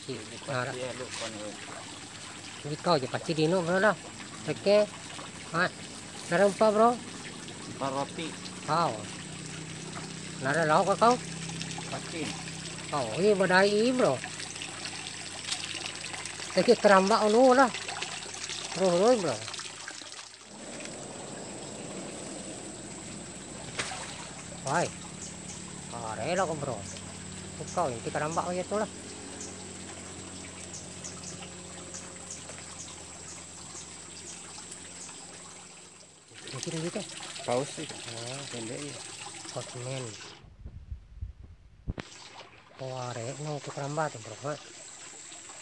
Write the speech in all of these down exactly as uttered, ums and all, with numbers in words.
Nah, ikau je pasti dino, bro, dah. Oke. Ah, narempa, bro. Paroti. Wow. Nara lauk kau? Pasti. Oh, ini badai, bro. Lagi keramba ulu lah. Bro, bro, bro. Wai. Are lah, bro. Kau inti keramba aja tuh lah. Mungkin gitu. Paus sih. Oh, pendek ya. Kosmen. Oh, are no tu keramba tu, bro. Ha.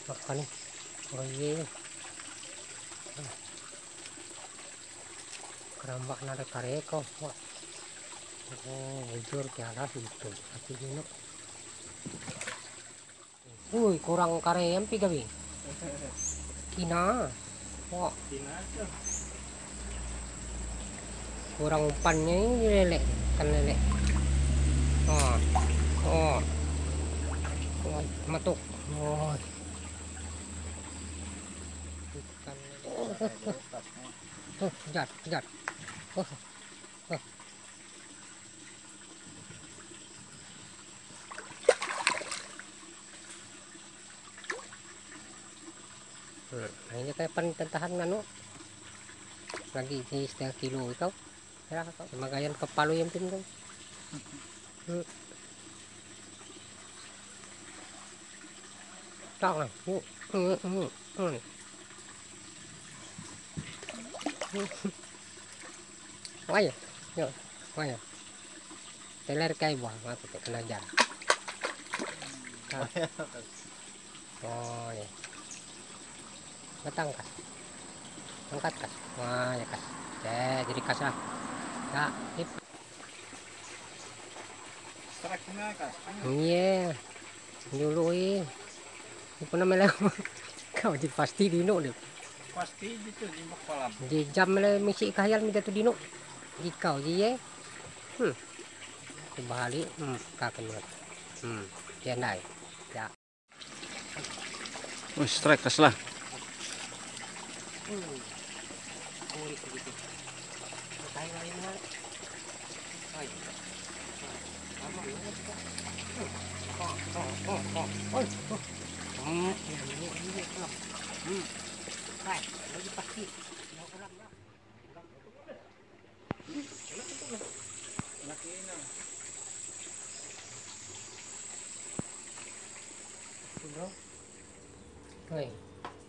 Makan ni. Oh, iya. Keramba nara kareko. Wah. Oh, bujur ke atas itu. Tapi dino. Ui, kurang kare ampie gawi. Kina. Wah. Kina tu. Kurang umpannya ini lele, kan lele. Oh. Oh. Oh, matuk. Oh. Ikan lele. Tuh, kejar, kejar. Oh. Oh. Hmm, nah, ini kayak pan tentahan nganu. Lagi di setengah kilo ikau. Ya, kau. Magayan kepala yang tim kau. Hmm. Tak lah. Hmm, hmm, hmm, hmm. Wah, ya. Yo, wah, ya. Teler kai buah, aku tak kena jar. Ah. Oh, ya. Batang kas. Angkat kas. Wah, ya kas. Eh, jadi kas lah. Ya, sip. Strike-nya kas. Iya. Dulu, ih. Apa nama lah? Kau je pasti dino deh. Pasti gitu, jimbak kolam. Di jam le misi kahayal mita tu dino. Ikau je ye. Hmm. Aku bahali, hmm, kaken. Hmm, ya ndai. Ya. Wih, strike kas lah. Bro. Hei.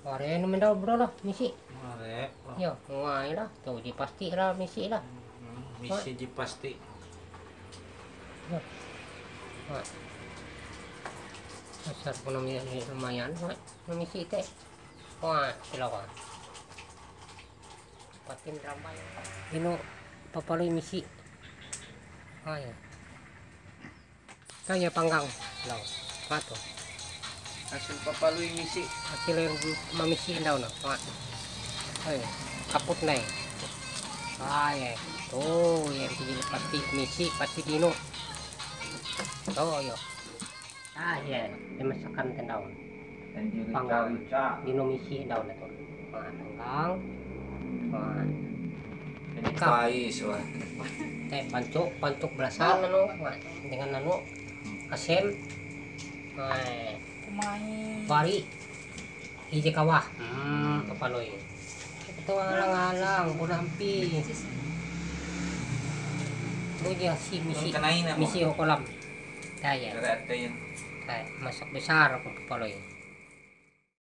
Are nu mendau, bro, lah, misi. Are. Yo, ngai lah. Tu je pasti lah misi lah. Hmm, misi je pasti. Yo. Wah. Besar pun lumayan, wah. Misi teh. Wah, silakan. Patin ramai. Ino papalui misi. Ah, ya. Kan ya panggang. Lo. Pato. Hasil papalui misi. Hasil yang mamisi daun. Wah. Hei, kaput nih. Ah, ya. Tuh, ya, pasti misi, pasti dino. Tuh, yo. Ah, iya, dia masakan teh daun. Panggang. Dino misi daun itu. Wah, panggang. Wah. Jadi pais, wah. Teh pancuk, pancuk belasan anu, wah, dengan anu, asem. Wah. Bari. Ije kawah. Hmm, papalui. Itu alang-alang, pun ampie. Bunyi si misi. Misi ho kolam. Dah ya. Masak besar aku papalui.